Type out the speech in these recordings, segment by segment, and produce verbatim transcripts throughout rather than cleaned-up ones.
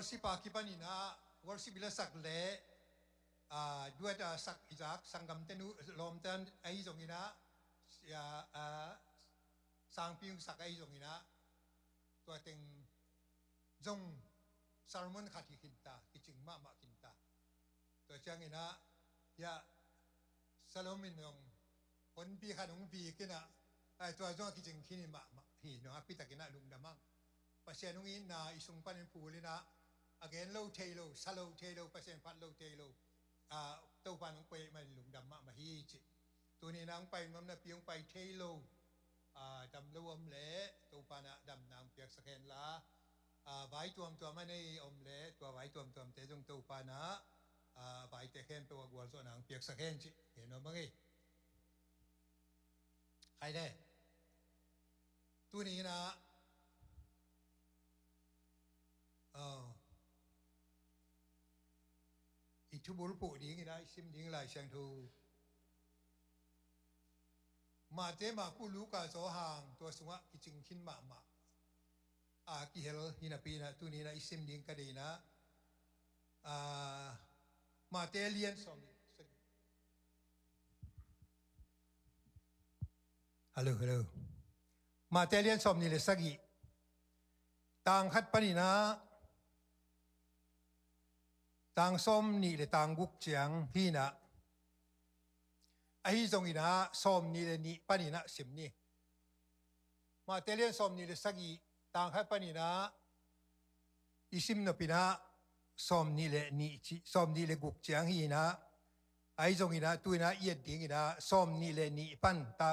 Worship a kipanin ah, worship i lasak leh, ah, duet a sak i zak sanggamte nu lawmte ahi zongin ah, sia, ah, sangpi hong sak ahi zongin ah, tua teng zong sermon khat hi khinta, kicing mahmah khinta. Tua ciangin ah, ya, Salom in zong honpi khat hong vik in ah, ai, tua zong a kicing khin hi mahmah hi, nakpi takin ah lungdam hang. Pasian hong itna i sung panin phul in ah, a gen lo thei lo, sa lo thei lo, Pasian phat lo thei lo, ah, Topa in hong pia ahih manin lungdam mahmah hi ci. Tuni in ah hong pai nuam napi hong pai thei lo, ah, dam lo om leh Topa in ah damna hong piaksak hen la, ah, vai tuamtuam a nei om leh tua vai tuamtuamte zong Topa in ah, ah, vaite khempeuh ah gualzawhna hong piaksak hen ci. Gen nuam hang ei. Khai le. Tuni in ah, ah, i thubulphuh dingin ah i sim ding Lai Siangtho, Mate, Marku, Luka, Johan, tua sungah kicing khin mahmah a kihel hi napi in ah, tuni in ah i sim ding ka deihna, ah, Mate lian sawm nih. Hello, hello. Mate lian sawm nih le sagih, tang khat panin ah tang sawm nih le tang guk ciang hi in ah, ahi zongin ah sawm nih le nih panin ah sim ni. Mate lian sawm nih le sagih, tang khat panin ah i sim nop in ah sawm nih le nih ci, sawm nih le guk ciang hi in ah, ahi zongin ah tu in ah i et dingin ah sawm nih le nih pan ta,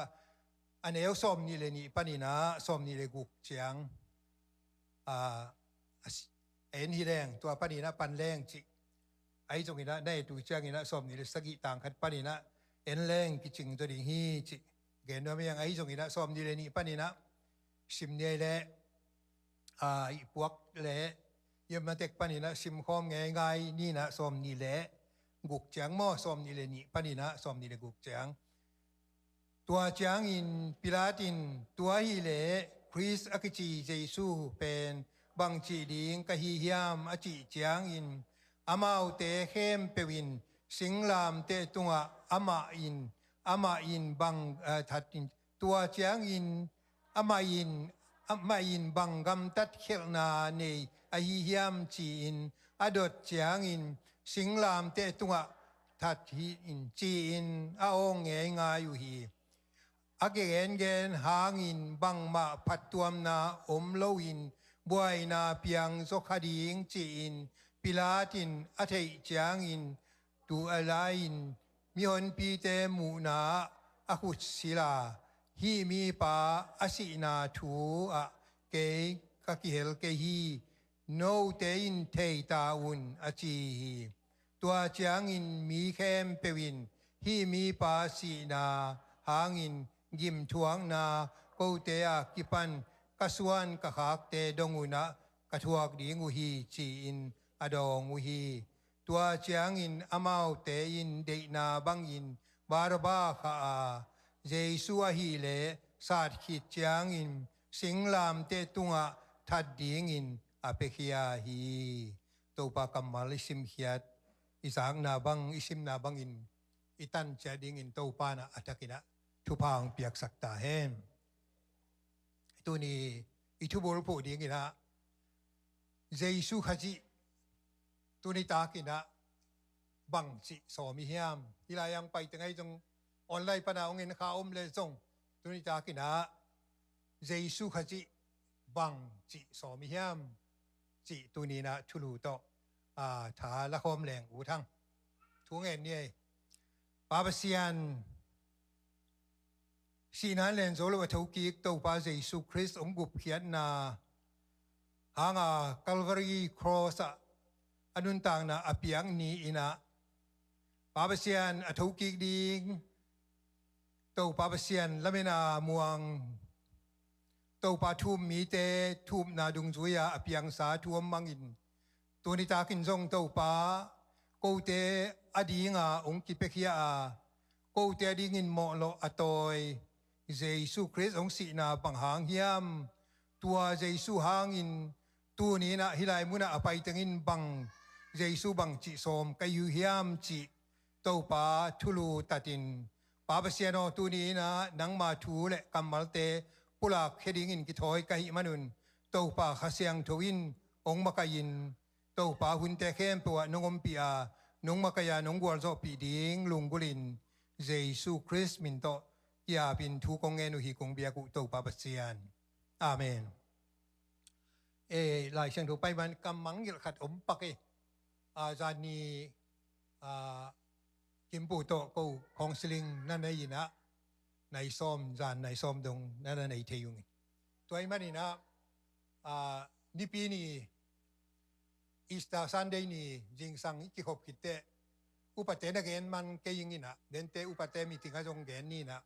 a neu sawm nih le nih panin ah sawm nih le guk ciang, ah, a si-, en hi leng, tua panin ah pan leng ci. Ahi zongin ah na et uh ciangin ah sawm nih le sagih, tang khat panin ah en leng kicing zaw ding hi ci. Gen nuam hi hang. Ahi zongin ah sawm nih le nih panin ah sim ni ei leh, ah, i puak leh i om na tek panin ah sim khawm ngeingai ni in ah, sawm nih le guk ciang maw, sawm nih le nih panin ah sawm nih le guk ciang. Tua ciangin Pilat in, "Tua hi leh Khrist a kici Jesu pen bang cih ding ka hi hiam?" a cih ciangin, amaute khempeuh in singlamteh tungah amah in, amah in bang, eh, that in, tua ciangin amah in, amah in bang gamtat khialhna nei ahi hiam ci-in a dot ciangin, singlamteh tungah that hi in ci-in a awng ngeingai uh hi. A kigengen hangin bangmah phattuamna om loin buaina piang zaw kha ding ci-in Pilat in a theih ciangin, tu a lai-in mihonpite muhna-ah a khut sil a, "Hih mipa a sihna thu-ah kei ka kihel kei hi, note in thei ta un," a ci hi. Tua ciangin mi khempeuh in, "Hih mipa sihna hangin gimthuakna kote a kipan ka suan ka khakte dong un ah ka thuak ding uh hi," ci-in a dawng uh hi. Tua ciangin amaute in deihna bangin Barabba khah a, Jesu ahih leh sat khit ciangin singlamteh tungah that dingin a piakhia hi. Topa kammal i simkhiat, i zakna bang, i simna bangin i tan ciat dingin Topa in ah a takin ah thupha hong piaksak ta hen. Tuni i thubulphuh dingin ah Jesu Khazih tuni takin ah bang cih sawm i hiam? Hih lai-ah hong pai teng ahi zong, online pan a hong en kha om leh zong, tuni takin ah Jesu Khazih bang cih sawm i hiam cih tuni in ah thulu tawh, ah, tha lakhawm leng ut hang. Thu ngen ni ei. Pa Pasian, sihna in len zo lo a thokik Topa Jesu Khrist hong gupkhiatna hanga Calvary Cross ah a nuntakna a piak ni-in ah, Pa Pasian, a thokik ding Topa Pasian lametna muang, Topa thu-um mite thu-upna dungzui-a a piangsa thu om mangin, tuni takin zong Topa, kote adinga hong kipiakhia a, kote adingin mawhlawh a tawi Jesu Khrist hong sihna bang hang hiam? Tua Jesu hangin Tuni in ah hih lai munah a pai tengin bang, Jesu bang cih sawm ka hi uh hiam cih Topa thulu tatin, Pa Pasian aw, tuni in ah nangma thu le kammalte pulak khia dingin kithawi ka hih manun, Topa Kha Siangtho in hong makaih in, Topa, hunte khempeuh ah nong ompih a, nong makaih a, nong gualzawhpih ding lunggulhin Jesu Khrist min tawh ki-apin thu kong ngen uh hi, kong biak uh Topa Pasian. Amen. E, Lai Siangtho pai man kam mangngilh khat om pak e. A, zan ni, a, Kimpu tawh ko counseling na nei in ah, nai sawm, zan nai sawm dong na na nei thei ung. Tua ahih manin ah, a, Nipi ni, Easter Sunday ni zingsang i kikhop khit teh, upate na gen man kei ing in ah, dente upate meeting ah zong gen ni in ah,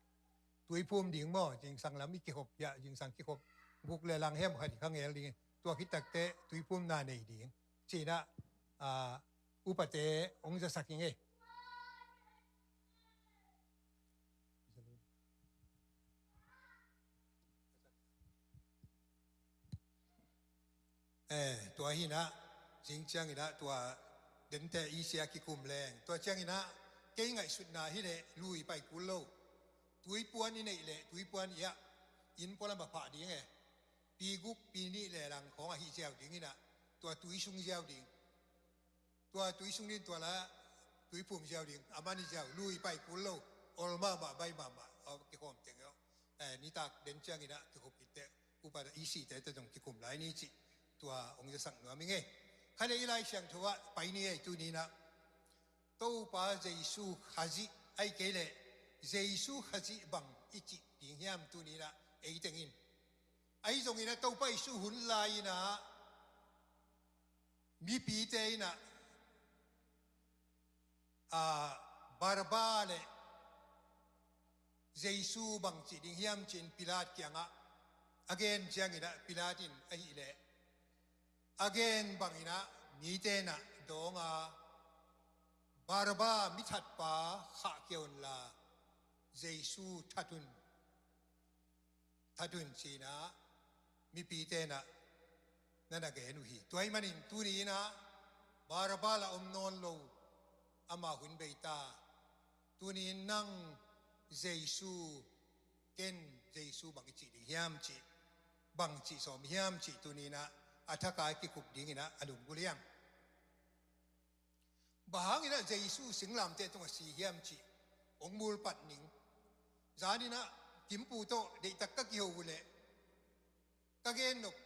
tuiphum ding maw, zingsang lam i kikhop hiah, zingsang kikhop guk le lang hem khat i kha ngel ding. Tua khit tak teh tuiphumna nei ding ci in ah, a, upate hong zasak ing e. Eh, tua hi in ah, zing ciangin ah tua dente i sia kikum leng. Tua ciangin ah kei ngaihsutna hi leh lui pai kul lo. Tuipuan i neih leh tuipuan i ah, inn pualam a phah ding e. Pi guk, pi nih le lang khawng ahi ziau ding in ah, tua tui sung ziau ding. Tua tui sung ding, tua la tuiphum ziau ding, a man i ziau, lui pai kul lo, ol mahmah, bai mahmah, a kikhawm teng aw. Eh, nitak den ciangin ah kikhop khit teh, upa i sihte tawh zong kikum lai ni cih, tua hong zasak nuam ing e. Kha le i Lai Siangtho ah pai ni e, tuni in ah. Topa Jesu Khazih, ahih kei leh Jesu Khazih bang i cih ding hiam tuni in ah, ei tengin. Ahi zongin ah Topa Jesu hun lai in ah, mipite in ah, a, Barabba le Jesu bang cih ding hiam ci-in Pilat kiangah a gen ciangin ah, Pilat in ahih leh a gen bangin ah mite in ah dawng a, Barabba mithatpa khahkhia unla, Jesu that un, that un ci-in ah mipite in ah na na gen uh hi. Tua ahih manin tuni in ah Barabba lah om nawn lo, ama hun bei ta. Tuni in nang Jesu, ken Jesu bang i cih ding hiam cih, bang cih sawm hiam cih tuni in ah a thak a i kikup dingin ah a lunggulh hi hang. Bang hangin ah Jesu singlamteh tungah si hiam cih hong mulpat ning. Zanin ah Kimpu tawh deihtak ka kiho uh leh ka gen nop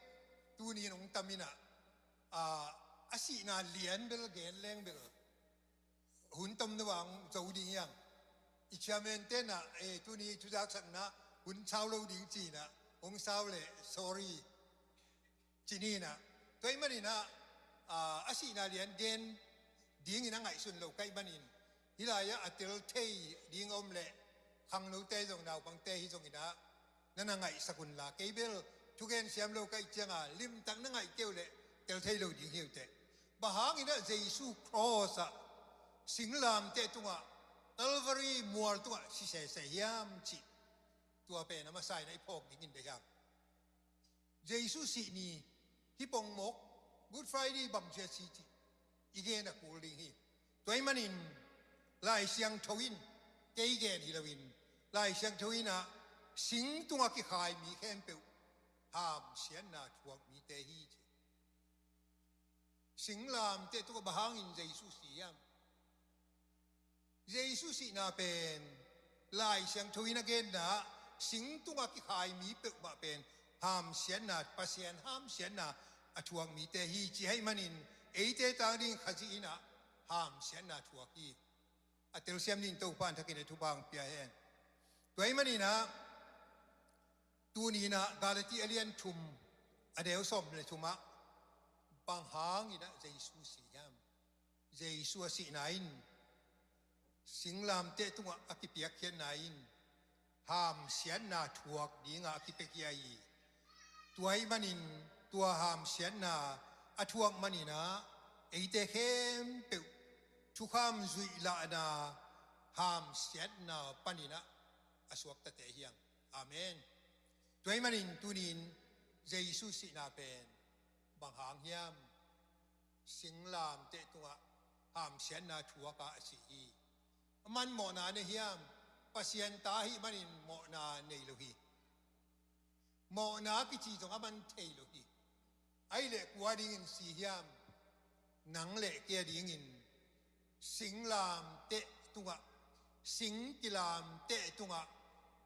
tuni in hong tam in ah, a, a sihna lian bel gen leng bel hun tom na bang zo ding hi hang. I chairman te in ah, eh, tuni thuzaksakna hun sau lo ding ci-in ah hong sau leh sorry ci ni in ah. Tua ahih manin ah, a, a sihna lian gen dingin a ngaihsun lo ka hih manin, hih lai-ah a tel thei ding a om leh khangnote zong naupangte hi zongin ah na na ngaihsak unla, kei bel thugen siam lo ka hih ciangin limtak na ngaih kei uh leh tel thei lo ding hi uh teh. Bang hangin ah Jesu cross ah, singlamteh tungah, Calvary mual tungah si sese hiam cih, tua pen a masa in ah i phawk dingin deih hang. Jesu sih ni, hih pongmawk, Good Friday bang ci a si cih i gen a kul ding hi. Tua ahih manin Lai Siangtho in, kei gen hi loin, Lai Siangtho in ah sing tungah kikhai mi khempeuh hamsiatna thuak mite hi ci. Singlamteh tungah bang hangin Jesu si hiam? Jesu sihna pen Lai Siangtho in a genna ah sing tungah kikhai mi peuhmah pen hamsiatna, Pasian hamsiatna a thuak mite hi ci ahih manin, eite tang ding Khazih in ah hamsiatna thuak hi. A telsiam ding Topa in thakin a thupha hong pia hen. Tua ahih manin ah, tuni in ah Galati a lian thum, a neu sawm le thum ah bang hangin ah Jesu si hiam? Jesu a sihna in, singlamteh tungah a kipiakkhiatna in hamsiatna thuak dingah a kipiakhia hi. Tua ahih manin, tua hamsiatna a thuak manin ah eite khempeuh thukham zuih lahna hamsiatna panin ah a suaktate hi hang. Amen. Tua ahih manin tuni in Jesu sihna pen Bang hang hiam? Singlamteh tungah hamsiatna thuak a si hi. Aman mawhna nei hiam? Pasian ta ahih manin mawhna nei lo hi. Mawhna kici zong aman thei lo hi. Ahih leh kua dingin si hiam? Nang le kei a dingin singlamteh tungah, sing kilamteh tungah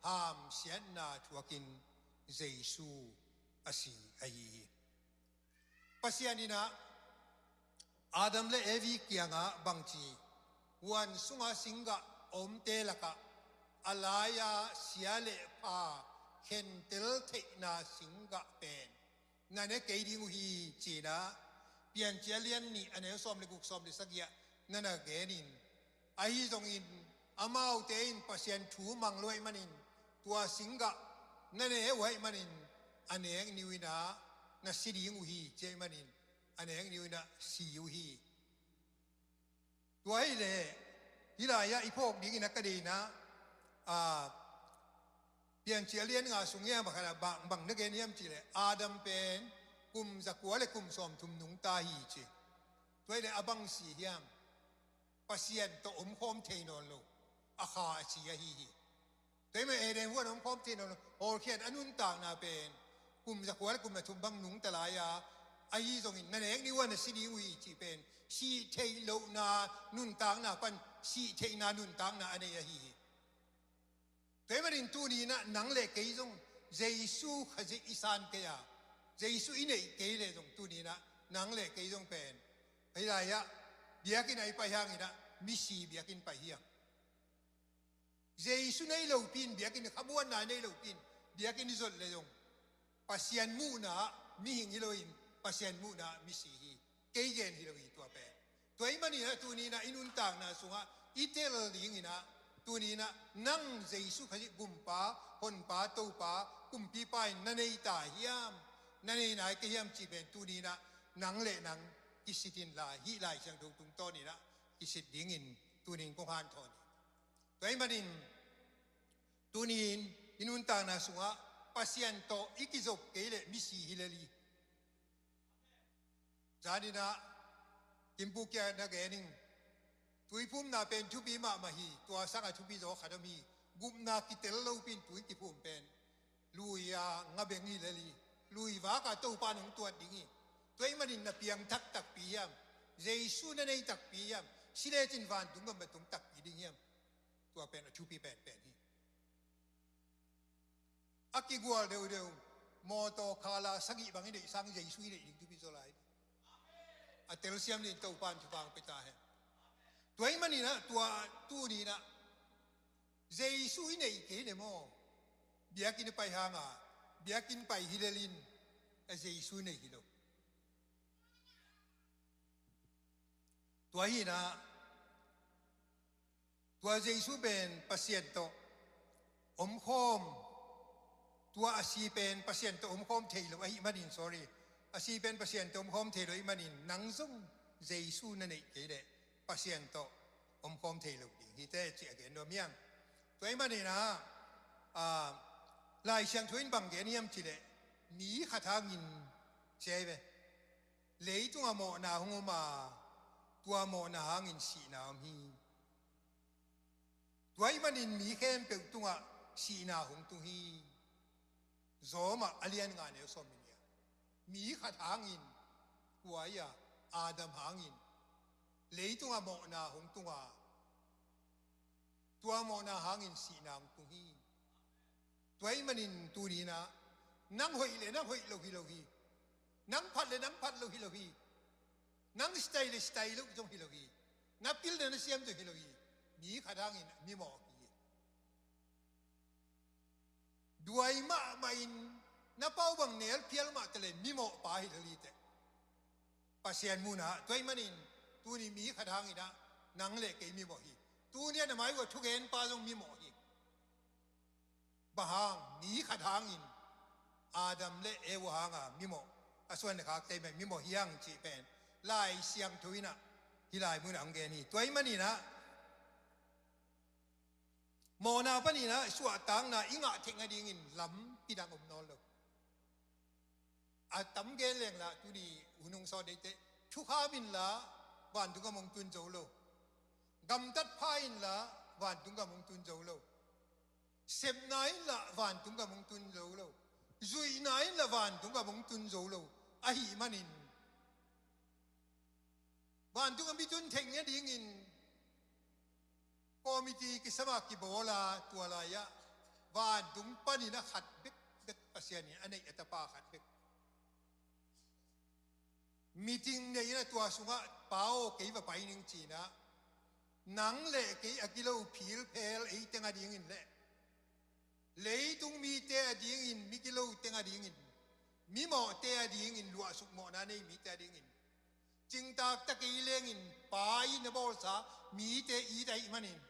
hamsiatna thuakin Jesu a si ahi hi. Pasian in ah Adam le Evi kiangah bangci, huan sunga singgah a omte lakah a lai-a sia le pha khentel theihna singgah pen na ne kei ding uh hi, ci-in ah Piancil a lian nih a neu sawm le guk, sawm le sagih ah na na genin, ahi zongin amaute in Pasian thu mang lo ahih manin, tua singgah na ne uh ahih manin a nek ni uh in ah na si ding uh hi, ci ahih manin a nek ni uh in ah si uh hi. Tua ahih leh hih lai-ah i phawk dingin a ka deihna, a, Piancil a lian nga sung hiam a khat ah bang, bang na gen hiam cih leh, Adam pen kum zakua le kum sawmthum nungta hi ci. Tua ahih leh a bang si hiam? Pasian tawh omkhawm thei nawn lo a kha a si ahi hi. Tua ahih manin Eden huan a omkhawm thei nawn lo, hawlkhiat a nuntakna pen kum zakua le kum zathum bang nungta lai-a, ahi zongin na nek ni uh a na si ding uh hi cih pen sih theih lohna nuntakna pan sih theihna nuntakna a nei ahi hi. Tua ahih manin tuni in ah nang le kei zong Jesu Khazih i san kei a, Jesu i neih kei leh zong tuni in ah nang le kei zong pen hih lai-ah biakinn ah i pai hangin ah misi biakinn pai hi hang. Jesu nei lopi in biakinn, khamuanna nei lopi in biakinn i zot leh zong Pasian muhna ah mihing hi loin Pasian muhna ah misi hi. Kei gen hi lo hi tua pen. Tua ahih manin ah tuni in ah i nuntakna sungah i tel dingin ah tuni in ah nang Jesu Khazih Gumpa, Honpa, Topa, Kumpipa in na nei ta hiam? Na nei nai kei hiam cih pen tuni in ah nang le nang kisit inla, hih Lai Siangtho tungtawn in ah kisit dingin tuni in kong hanthawn hi. Tua ahih manin tuni in i nuntakna sungah Pasian tawh i kizop kei leh misi hi lel hi. Zan in ah Kimpu kiang na gen ing, tui phumna pen thupi mahmah hi, tua sangah thupi zaw khat om hi. Gupna kitel lopi in tui kiphum pen lui-a nga beng hi lel hi. Lui vak a Topa in hong tuat ding hi. Tua ahih manin na piangthak takpi hiam? Jesu na nei takpi hiam? Si lecin vantung gam na tung takpi ding hiam? Tua pen a thupi penpen hi. A kigual deuhdeuh mawtaw khala sagih bang i neih sang Jesu i neih ding thupi zaw lai. A telsiam dingin Topa in thupha hong pia ta hen. Tua ahih manin ah tua tuni in ah Jesu i neih kei leh maw, biakinn i pai hang a, biakinn pai hi lel in a Jesu i neih hi lo. Tua hi in ah tua Jesu pen Pasian tawh omkhawm, tua a si pen Pasian tawh omkhawm thei lo ahih manin, sorry, a si pen Pasian tawh omkhawm thei lo ahih manin nang zong Jesu na neih kei leh Pasian tawh omkhawm thei lo ding hi teh cih a gen nuam hi hang. Tua ahih manin ah, ah, Lai Siangtho in bang gen hiam cih leh, mi khat hangin, ci hi ve, leitungah mawhna hong om a, tua mawhna hangin sihna om hi. Tua ahih manin mi khempeuh tungah sihna hong tung hi. Rom ah a lian nga neu sawm le nih ah, mi khat hangin, kua hi a, Adam hangin leitungah mawhna hong tung a, tua mawhna hangin sihna hong tung hi. Tua ahih manin tuni in ah nang hoih le nang hoih lo hi lo hi. Nang phat le nang phat lo hi lo hi. Nang style le style lo zong hi lo hi. Na pil le na siam zong hi lo hi. Mi khat hangin mimawh hi. Duai mahmah in na pau bang nel phial mah teh le mimawh pa hi lo hi teh. Pasian muhna ah, tua ahih manin tuni mi khat hangin ah nang le kei mimawh hi. Tuni a na mai uh a thugenpa zong mimawh hi. Bang hang? Mi khat hangin, Adam le Eva hanga mimawh, a suan le khakte mah mimawh hi hang cih pen Lai Siangtho in ah hih lai mun ah hong gen hi. Tua ahih manin ah mawhna panin ah suahtakna i ngah theih nadingin lampi dang om nawn lo. A tam gen leng lah tuni hun hong sawt deite, thukham inla vantung gam hong tun zo lo. Gamtat pha inla vantung gam hong tun zo lo. Sepna inla vantung gam hong tun zo lo. Zuihna inla vantung gam hong tun zo lo. Ahih manin vantung a mi tun theih nadingin committee kisam a kibawl a, tua lai-ah vantung panin a khat bekbek Pasian in a neih a tapa khat bek. Meeting nei-in a tua sungah, Pa aw, kei va pai ning ci-in ah, nang le kei a kilo philphel ei teng adingin le, leitung mite adingin, mi kilo teng adingin, mimawhte adingin, luahsuk mawhna nei mite adingin, cingtak ta kei lengin Pa in a bawlsa mite it ahih manin,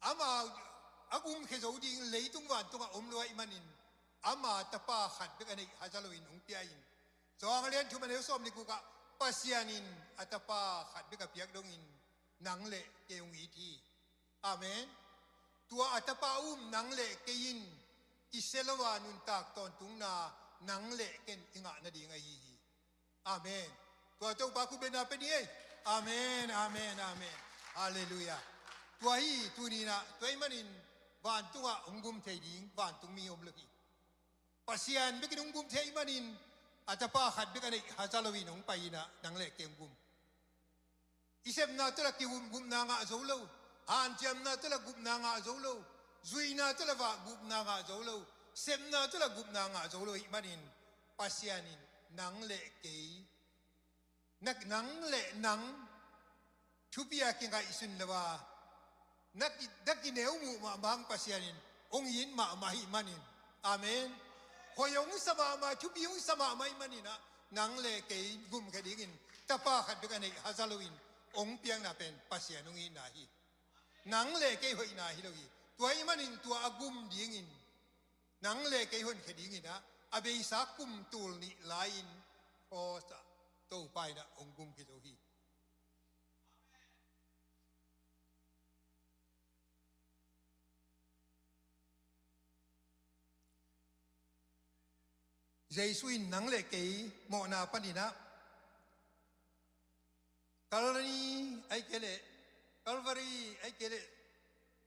ama a gumkhia zo ding leitung vantungah om lo ahih manin, ama tapa khat bek a neih haza loin hong pia in. Johan a lian thum a neu sawm le gukah Pasian in a tapa khat bek a piak dongin nang le kei hong it hi. Amen. Tua a tapa um nang le kei in kisia lo a nuntak tawntungna nang le ken i ngah nading ahi hi. Amen. Tua Topa khutbetna pe ni ei. Amen, amen, amen. Halleluiah. Tua hi, tuni-in ah, tua ahih manin vantungah hong gum thei ding vantung mi om lo hi. Pasian bekin hong gum thei ahih manin a tapa khat bek a neih haza loin hong pai-in ah nang le kei hong gum. I sepna tawh lah kigum, gupna ngah zo lo. Hanciamna tawh lah gupna ngah zo lo. Zuihna tawh lah va gupna ngah zo lo. Sepna tawh lah gupna ngah zo lo ahih manin Pasian in nang le kei, na, nang le nang thupi a kingaihsun lo a, na ki, na kineu muh mahmah hang Pasian in hong it mahmah ahih manin. Amen. Hoih hong sa mahmah, thupi hong sa mahmah ahih manin ah, nang le kei gumkhia dingin tapa khat bek a neih haza loin hong piakna pen Pasian hong itna hi. Nang le kei hoihna hi lo hi. Tua ahih manin tua a gum dingin, nang le kei honkhia dingin ah, a beisa kum tul nih lai-in cross ah Topa in ah hong gumkhia zo hi. Jesu in nang le kei mawhna panin ah, Kalvari ahih kei leh, Kalvari ahih kei leh,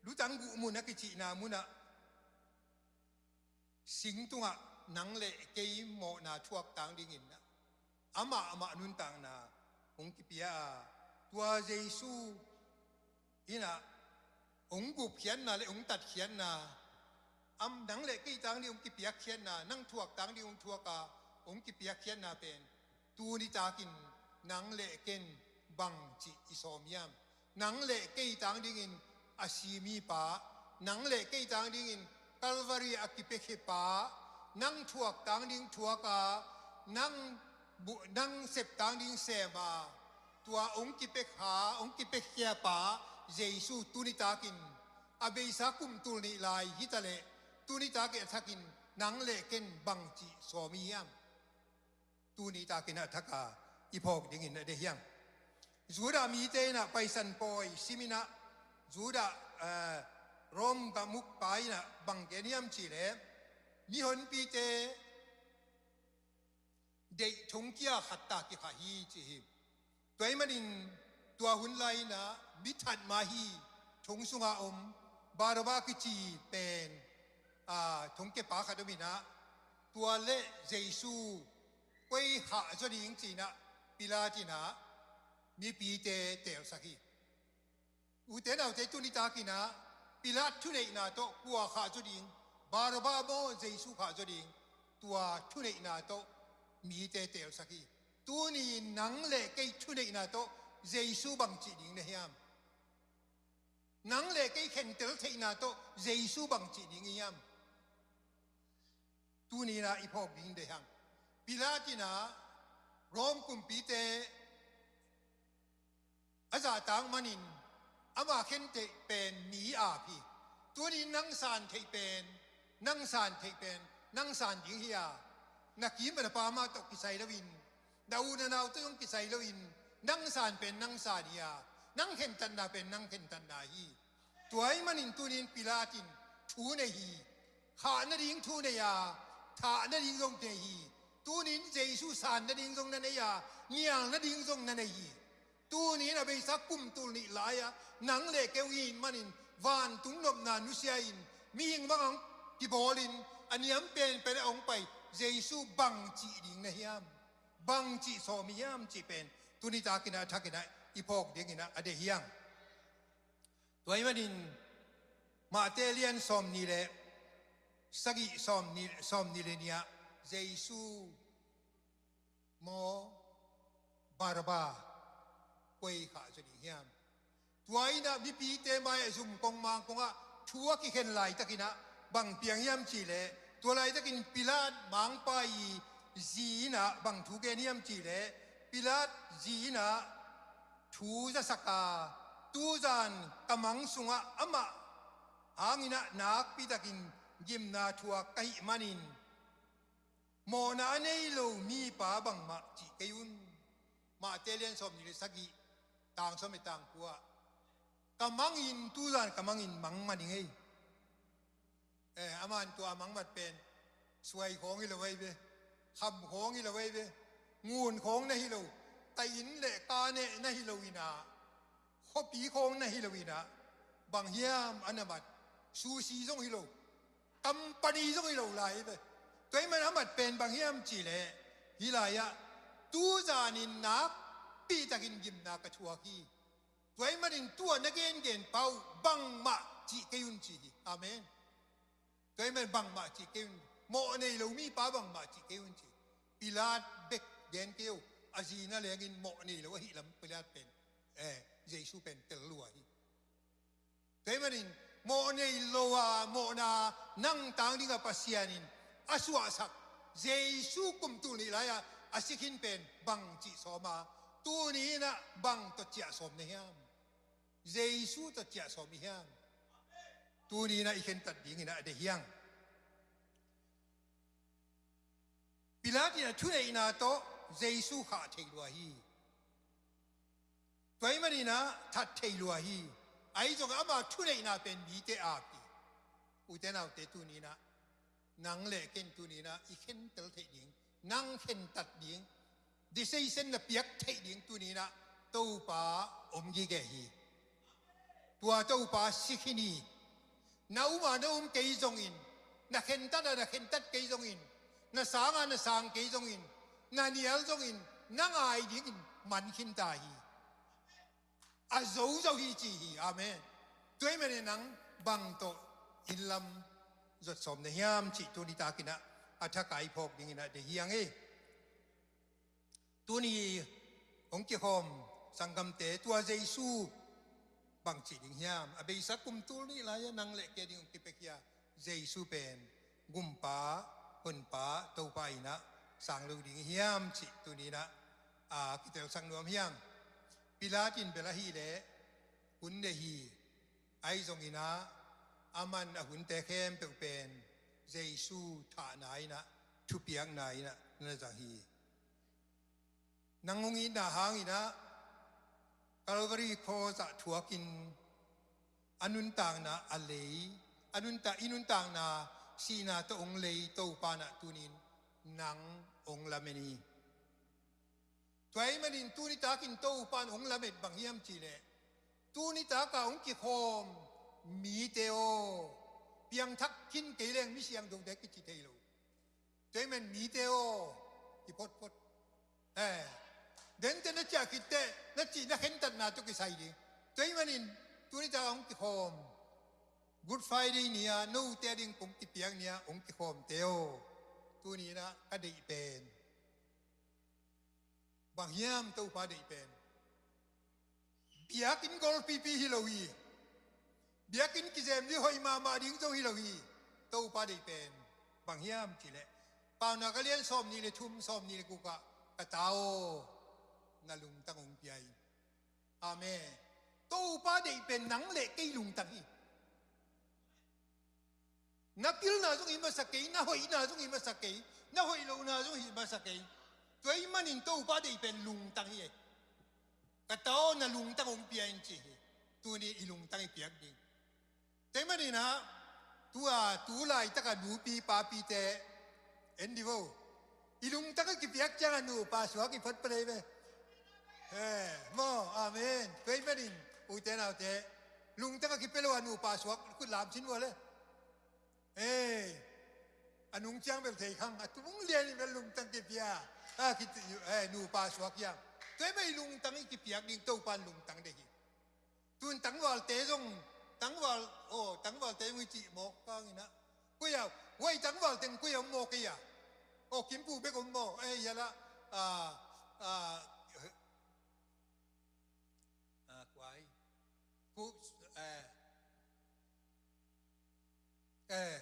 lutang guh mun a kicihna munah, sing tungah nang le kei mawhna thuaktang dingin ah, amah, amah nuntakna hong kipia a, tua Jesu in ah hong gupkhiatna le hong tatkhiatna, am, nang le kei tang ding hong kipiakkhiatna, nang thuaktang ding hong thuak a, hong kipiakkhiatna pen, tuni takin nang le ken bangci i sawm hiam? Nang le kei tang dingin a si mi pa, nang le kei tang dingin Kalvari a kipiakhia pa, nang thuaktang ding thuak a, nang bu-, nang septang ding sem a, tua hong kipiakha, hong kipiakhia pa Jesu tuni takin, a beisa kum tul nih lai hi ta leh, tuni takin a thakin nang le ken bangci sawm i hiam? Tuni takin a thak a i phawk dingin a deih hiam? Judah mite in ah Paisan pawi sim in ah, Judah, eh, Rom gam uk pa in ah bang gen hiam cih leh, mihonpite deih thongkia khat ta kikhah hi ci hi. Tua ahih manin tua hun lai-in ah mi that mah hi, thong sunga om Barabba kici pen, aa, thongkiapa khat om in ah, tua le Jesu koi khahzaw ding ci-in ah Pilat in ah mipite teelsak hi. Ute naute, tuni takin ah Pilat thuneihna tawh kua khahzaw ding, Barabba maw, Jesu khahzaw ding, tua thuneihna tawh mite teelsak hi. Tuni nang le kei thuneihna tawh Jesu bang cih ding na hiam? Nang le kei khentel theihna tawh Jesu bang cih ding i hiam? Tuni in ah i phawk ding deih hang. Pilat in ah Rom kumpite a zahtak manin ama khentheih pen mi ap hi. Tuni nang san theih pen, nang san theih pen, nang san ding hi a, na kim na pa mah tawh kisai loin, na u na nau tawh zong kisai loin, nang san pen nang san hi a, nang khentatna pen nang khentatna hi. Tua ahih manin tuni in Pilat in thu nei hi. Khah nading thu nei a, thah nading zong nei hi. Tunin Jesu san nading zong na nei a, nial nading zong na nei hi. Tunin a beisa kum tul nih lai-a nang le kei hong it manin vantung nopna nusia-in mihing bang hong kibawlin a niam penpen a hong pai Jesu bang cih ding na hiam? Bang cih sawm i hiam cih pen tuni takin a thakin a i phawk dingin a deih hi hang. Tua ahih manin Mate lian sawm nih le sagih sawm nih, sawm nih le nih ah Jesu maw Barabba koi khah zaw ding hiam? Tua in ah mipite mai-ah zum kong mang kongah thu a kikhen laitakin ah bang piang hiam cih leh, tua laitakin Pilat mangpa i zi in ah bang thu gen hiam cih leh, Pilat zi in ah thu zasak a, tuzan ka mang sungah amah hangin ah nakpitakin gimna thuak ka hih manin mawhna a nei lo mipa bangmah cih kei un. Mate lian sawm nih le sagih, tang sawm le tang kua ah, ka mangin, tuzan ka mangin mang man ing ei. Eh, aman tua a mangmat pen suai khawng hi lo ei ve, kham khawng hi lo ei ve, ngun khawng na hi lo, ka inn le ka neh na hi lo in ah, khuapi khawng na hi lo in ah, bang hiam a na mat? Sushi zong hi lo, company zong hi lo lai hi ve. Tua ahih manin a mat pen bang hiam cih leh, hih lai-ah tuzanin nakpitakin gimna ka thuak hi. Tua ahih manin tua na gengen pa uh bangmah cih kei un ci hi. Amen. Tua ahih manin bangmah cih kei un, mawh nei lo mipa bangmah cih kei un ci. Pilat bek gen kei uh, a zi na lengin mawh nei lo ahih lam Pilat pen, eh, Jesu pen tel lua hi. Tua ahih manin mawh nei lo a mawhna nang tang dingah Pasian in a suahsak Jesu kum tul nih lai-a a si khin pen bang cih sawm a, tuni in ah bang tawh ciah sawm na hiam? Jesu tawh ciah sawm i hiam? Tuni in ah i khentat dingin ah a deih hi hang. Pilat in a thuneihna tawh Jesu khah thei lua hi. Tua ahih manin ah that thei lua hi. Ahi zongin ama thuneihna pen mite ap hi. Ute naute, tuni in ah nang le ken tuni in ah i khentel theih ding, nang khentat ding, decision na piak theih ding tuni in ah Topa om gige hi. Tua Topa si khin hi. Na um a na um kei zongin, na khentat a na khentat kei zongin, na sang a na sang kei zongin, na nial zongin, nang a dingin man khin ta hi. A zo zo hi ci hi. Amen. Tua ahih manin nang bang tawh inn lam zot sawm na hiam cih tuni takin ah a thak a i phawk dingin ah deih hi hang e. Tuni hong kikhawm sanggamte, tua Jesu bang cih ding hiam? A beisa kum tul nih lai-a nang le kei ding hong kipia Jesu pen Gumpa, Honpa, Topa in ah sang lo ding hiam cih tuni in ah a kitelsak nuam hi hang. Pilat in bel ahih leh hun nei hi. Ahi zongin ah aman a hunte khempeuh pen Jesu thahna in ah, thupiakna in ah na zang hi. Nang hong itna hangin ah Calvary Cross ah thuakin a nuntakna a lei, a nunta-, i nuntakna sihna tawh hong lei Topa in ah tunin nang hong lamen hi. Tua ahih manin tuni takin Topa in hong lamet bang hiam cih leh, tuni taka hong kikhawm mite aw, piangthak khin kei leng mi siangthote kici thei lo. Tua ahih manin mite aw, kiphotphot. Eh, dente na ciah khit teh na cih na khentatna tawh kisai ding. Tua ahih manin tuni taka hong kikhawm, Good Friday ni-a note a ding kong kipiak ni-a hong kikhawmte aw, tuni in ah ka deih pen bang hiam? Topa deih pen biakinn golpipi hi lo hi. Biakinn kizem ding hoih mahmah ding zong hi lo hi. Topa deih pen bang hiam cih leh, Paunak a lian sawm nih le thum, sawm nih le guk ah, ka ta aw, na lungtang hong pia in. Amen. Topa deih pen nang le kei lungtang hi. Na pilna zong hi masa kei, na hoihna zong hi masa kei, na hoih lohna zong hi masa kei. Tua ahih manin Topa deih pen lungtang hi e. Ka ta aw, na lungtang hong pia in ci hi. Tuni i lungtang i piak ding. Tua ahih manin ah, tua tu laitaka nupi papite En dih vo. I lungtang a kipiak ciang a nupa suak i phot pah dei ve. Eh, maw, amen. Tua ahih manin, ute naute, lungtang a kipia lo a nupa suak khut lam cin vo le. Eh, a nung ciang bel thei khang, a tung lian in bel lungtang kipia. A ki, eh, nupa suak hiam. Tua ahih manin i lungtang i kipiak ding Topa'n lungtang deih hi. Tun tangvalte zong, tangval, aw, tangvalte zong i cih mawk hangin ah. Koi a, huai tangval teng koi a om mawk ei a. Aw, Kimpu bek om maw, eh, ya la, ah, ah, ah, kuai. Ku, eh, eh,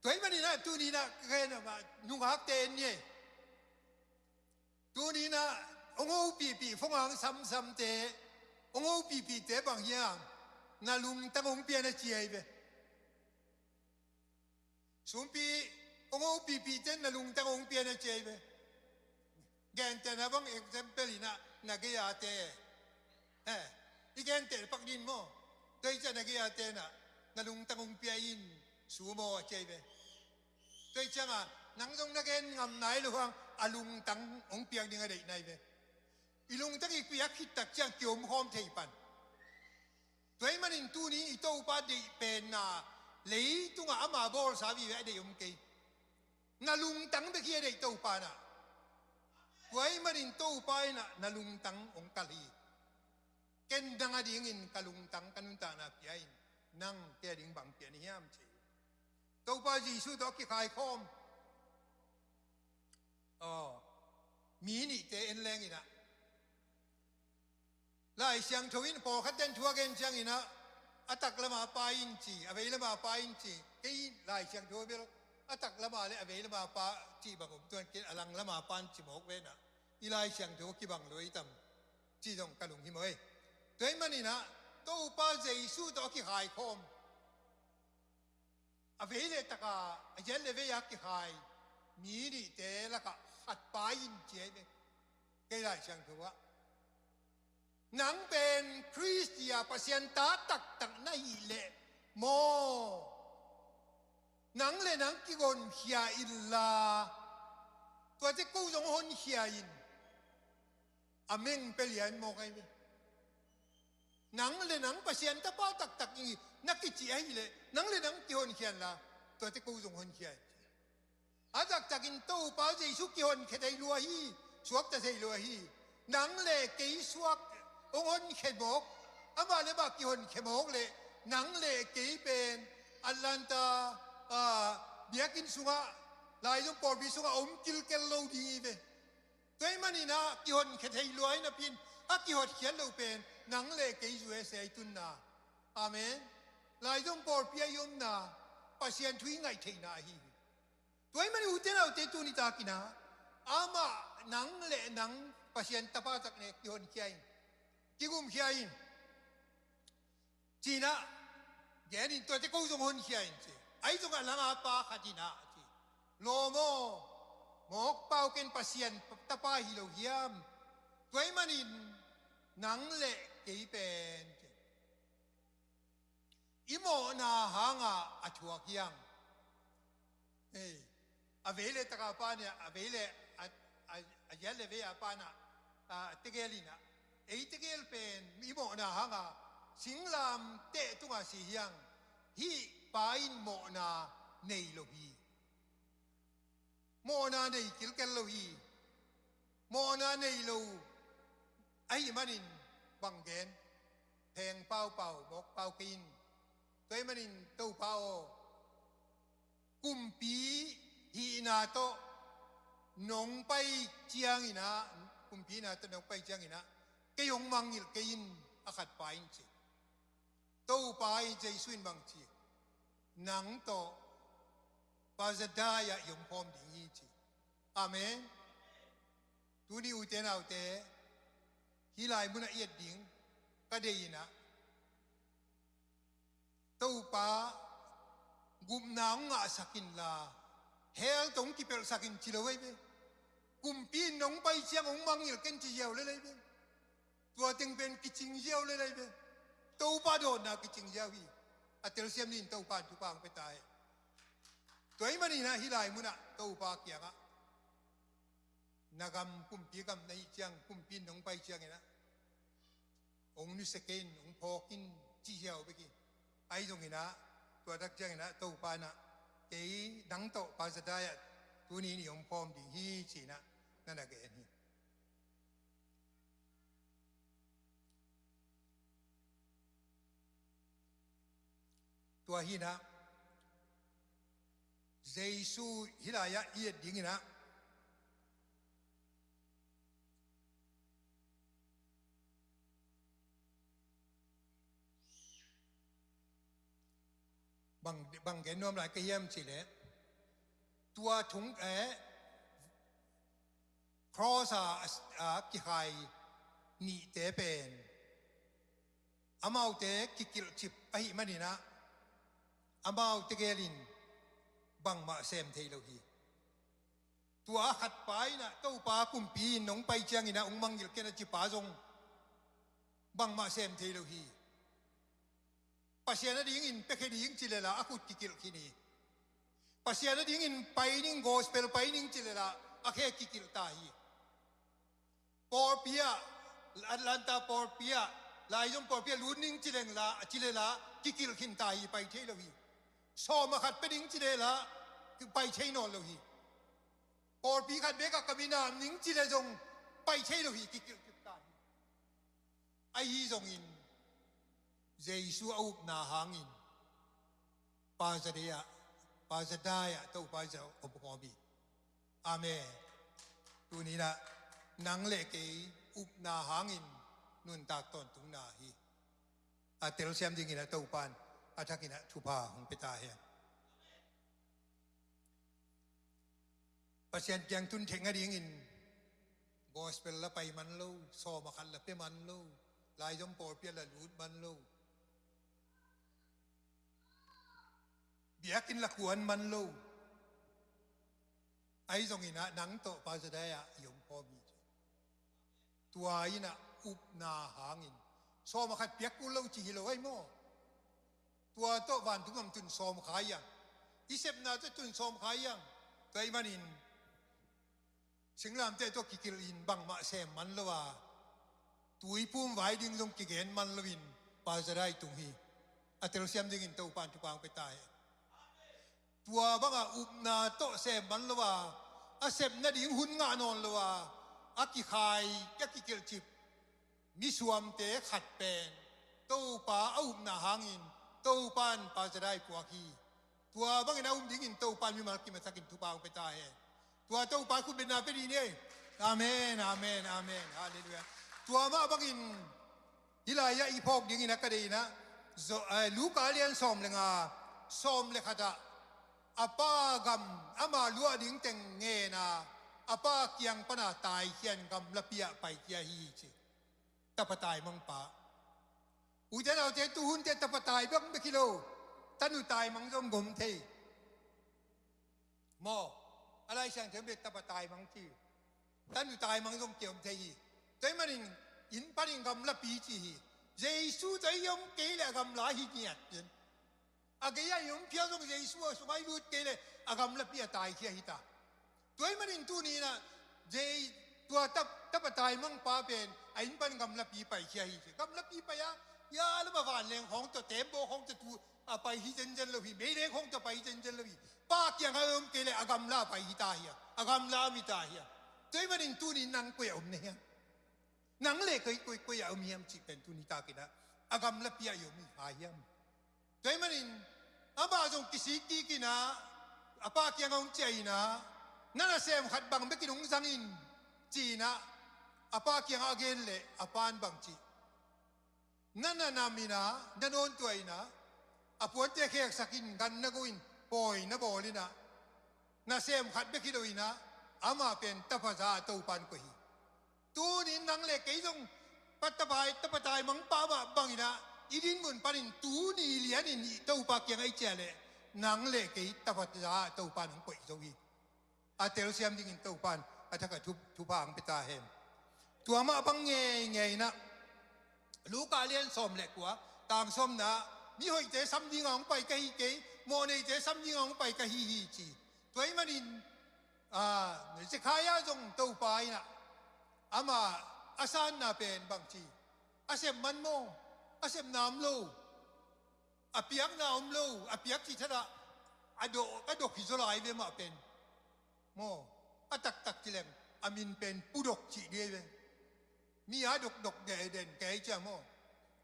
tua ahih manin ah, tuni-in ah, ka gen ah, nungakte en ni ei. Tuni-in ah, hong hopihpih, phone-ah hong samsamte, hong hopihpihte bang hiam, na lungtang hong pia na ci ahi ve. Sumpi, hong hopihpihte na lungtang hong pia na ci ahi ve. Gentehna bang example in ah, na gei-ate. Eh, i genteh pak ding maw. Tua ahih ciang na gei-ate na, na lungtang hong pia in, su maw a ci ahi ve. Tua ahih ciangin, nang zong na gen ngam nai lo hang, a lungtang hong piak ding a deih na hi ve. I lungtang i piak khit tak ciang ki-om khawm thei pan. Tua ahih manin tuni i Topa deih penna, leitungah ama bawlsa vive a deih om kei. Na lungtang bek hi a deih Topa in ah. Tua ahih manin Topa in ah na lungtang hong kalh hi. Ken nang adingin ka lungtang ka nuntakna pia in, nang kei ading bang pia na hiam ci. Topa Jesu tawh a kikhai khawm. Aw, mi nihte en leng in ah. Lai Siangtho in pawlkhat ten thu a gen ciangin ah, a tak lama Pa in ci, a vei lama Pa in ci, kei Lai Siangtho bel, a tak lama le a vei lama Pa ci bang om tuan kei a lang lama Pa in ci mawk ve na. I Lai Siangtho kibang lo ei tam, ci zong ka lunghimawh ei. Tua ahih manin ah, Topa Jesu tawh a kikhai khawm. A vei le taka, a ziat le vei a kikhai mi nihte lakah khat Pa in ci ahi ve. Kei Lai Siangtho ah. Nang pen Khristia Pasian ta taktak na hih leh maw. Nang le nang kihonkhia inla. Tuate ko zong honkhia in. A meng pia lian mawk ahi ve. Nang le nang Pasian tapa taktak i na kici ahih leh, nang le nang kihonkhia inla, tuate ko zong honkhia in. A taktakin Topa Jesu kihonkhia thei lua hi, suakta thei lua hi. Nang le kei suak hong honkhia mawk, amah le amah kihonkhia mawk leh, nang le kei pen Atlanta, ah, biakinn sungah, Laizom pawlpi sungah om kilkel lo ding hi ve. Tua ahih manin ah kihonkhia thei lua hi napi-in, a kihotkhiat loh pen nang le kei U S A i tunna. Amen. Laizom pawlpi ah i omna, Pasian thu i ngaih theihna ahi hi. Tua ahih manin ute naute tuni takin ah, amah nang le nang Pasian tapa tak ne kihonkhia in, kigumkhia in. Ci-in ah, gen in tuate ko zong honkhia in ci. Ahi zongah lama Pa khat in ah ci. Lawm aw, mawk pau ken Pasian tapa hi lo hiam. Tua ahih manin nang le kei pen ci. I mawhna hangah a thuak hiang. Ei, a vei le taka pa nia, a vei le a, a, a ziat le vei a pa na, a, tegel in ah. Ei tegel pen, i mawhna hanga, singlamteh tunga si hiang, hih pa in mawhna nei lo hi. Mawhna nei kilkel lo hi. Mawhna nei lo, ahih manin bang gen, pheng paupau, mawk pau kei in. Tua ahih manin Topa aw, kumpi hihna tawh nong pai ciangin ah, kumpi hihna tawh nong pai ciangin ah, kei hong mangngilh kei in, a khat pa in ci. Topa in Jesu in bang ci, nang tawh paradise ah i om khawm ding hi ci. Amen. Tuni ute naute, hih lai munah i et ding ka deih in ah, Topa, gupna hong ngahsak inla, hell tawh hong kipelhsak in ci lo ahi ve. Kumpi in nong pai ciang hong mangngilh ken ci ziau lel ahi ve. Tua teng pen kicing ziau lel ahi ve. Topa dawtna kicing ziau hi. A telsiam ni in Topa in thupha hong pia ta hen. Tua ahih manin ah hih lai munah Topa kiangah, na gam kumpi gam na hih ciang, kumpi in nong pai ciangin ah, hong nusia kei in, hong phawk in, ci hiau bek hi. Ahi zongin ah, tua tak ciangin ah Topa in ah, kei nang tawh Pastor Dai ah tuni in i omkhawm ding hi ci-in ah na na gen hi. Tua hi-in ah, Jesu hih lai-ah i et dingin ah, bang, bang gen nuam lai ka hiam cih leh, tua thong, eh, cross a, a kikhai nihte pen amaute kikilhcip ahih manin ah, amaute gel in bangmah sem thei lo hi. Tua a khatpa in ah, Topa, kumpi in nong pai ciangin ah hong mangngilh ken, a cipa zong bangmah sem thei lo hi. Pasian a dingin piakhia ding ci leh lah a khut kikilh khin hi. Pasian a dingin pai ning, gospel pai ning ci leh lah a khe kikilh ta hi. Pawlpi ah, Atlanta pawlpi ah, Laizom pawlpi ah lut ning ci leng lah, a ci leh lah kikilh khin ta hi, pai thei lo hi. Sawm a khat pia ding ci leh lah pai thei nawn lo hi. Pawlpi khat bek ah ka minam ning ci leh zong pai thei lo hi, kikilh kik ta hi. Ahi zongin Jesu a upna hangin Pastor Dai ah, Pastor Dai ah Topa in zong omkhawm hi. Amen. Tuni-in ah nang le kei upna hangin nuntak tawntungna hi. A telsiam dingin ah Topa in a thakin ah thupha hong pia ta hen. Pasian kiang tun theng a dingin gospel la pai man lo, sawm a khat la pia man lo, Laizom pawlpi ah la lut man lo, biakinn la kuan man lo. Ahi zongin ah nang tawh Pastor Dai ah i omkhawm hi ci. Tua in ah upna hangin, sawm a khat piak kul lo ci hi lo ahi maw. Tua tawh vantung gam tun sawm kha hi hang. I sepna tawh tun sawm kha hi hang. Tua ahih manin singlamteh tawh kikilh in bangmah sem man lo a, tuiphum vai ding zong kigen man loin Pastor Dai tung hi. A telsiam dingin Topa in thupha hong pia ta hen. Tua banga upna tawh sem man lo a, a sep nading hun ngah nawn lo a, a kikhai, a kikilhcip misuamte khat pen Topa a upna hangin Topa in Pastor Dai puak hi. Tua bangin a um dingin Topa in mimal kim a thakin thupha hong pia ta hen. Tua Topa khut betna pia dih ni. Amen, amen, amen. Halleluiah. Tua mah bangin hih lai-ah i phawk dingin a ka deihna, Luka lian sawm le nga, sawm le khatah, a pa gam, ama luah ding teng ngen a, a pa kiang pana taikhia in gamlapi ah paikhia hi ci. Tapa taimangpa. Ute naute, tuhunte tapa taimang bek hi lo, tanu taimang zong om thei. Maw, a Lai Siangtho in bek tapa taimang ci. Tanu taimang zong kiom thei hi. Tua ahih manin inn panin gamlapi ci hi. Jesu tawh i om kei leh a gamla hi ngiat. A gei-ah i om phial zong Jesu a sungah i lut kei leh a gamlapi a taikhia hi ta. Tua ahih manin tuni-in ah Jesu, tua tapa taimangpa pen a inn pan gamlapi paikhia hi ci. Gamlapi pai a, ia lam a vanleng khawng tawh, teembaw khawng tawh tu a pai hi zenzen lo hi, meileng khawng tawh pai hi zenzen lo hi. Pa kiangah i om kei leh a gamla a pai hi ta hiam? A gamla a om hi ta hiam? Tua ahih manin tuni-in nang koi-ah om na hiam? Nang le kei koi, koi-ah om hiam cih pen tuni takin ah a gamlapi ah i om hi kha hiam? Tua ahih manin amah zong kisik kik in ah, a pa kiangah hong ciah in ah, na nasem khat bang bekin hong zang in, ci-in ah a pa kiangah a gen leh a pa in bang ci? Na na nam in ah, na nawntuah in ah, a puante kheksak in, gan na go in, pawi na bawl in ah, nasem khat bek hi lo in ah, amah pen tapa za a Topa in koih hi. Tuni-in nang le kei zong pa tapa, tapa taimangpa mah bangin ah i dinmun panin tuni lianin i Topa kiangah i ciah leh nang le kei tapa za a Topa in hong koih zo hi. A telsiam dingin Topa in a thakah thu, thupha hong pia ta hen. Tua mah bang ngeingei in ah, Luka lian sawm le kua, tang sawmna, mihoihte sam dinga hong pai ka hi kei, Mawhneite sam dingin hong pai ka hi hi ci. Tua ahih manin, ah, Zekhaiah zong Topa in ah, amah a sanna pen bang ci, a sep man maw, a sepna om lo, a piakna om lo, a piak cih thadah, a dok, a dok hi zaw lai ve mah pen. Maw, a taktak ci leng, a min pen Pudok cih ding hi ve. Mi a dokdok den kei cia maw.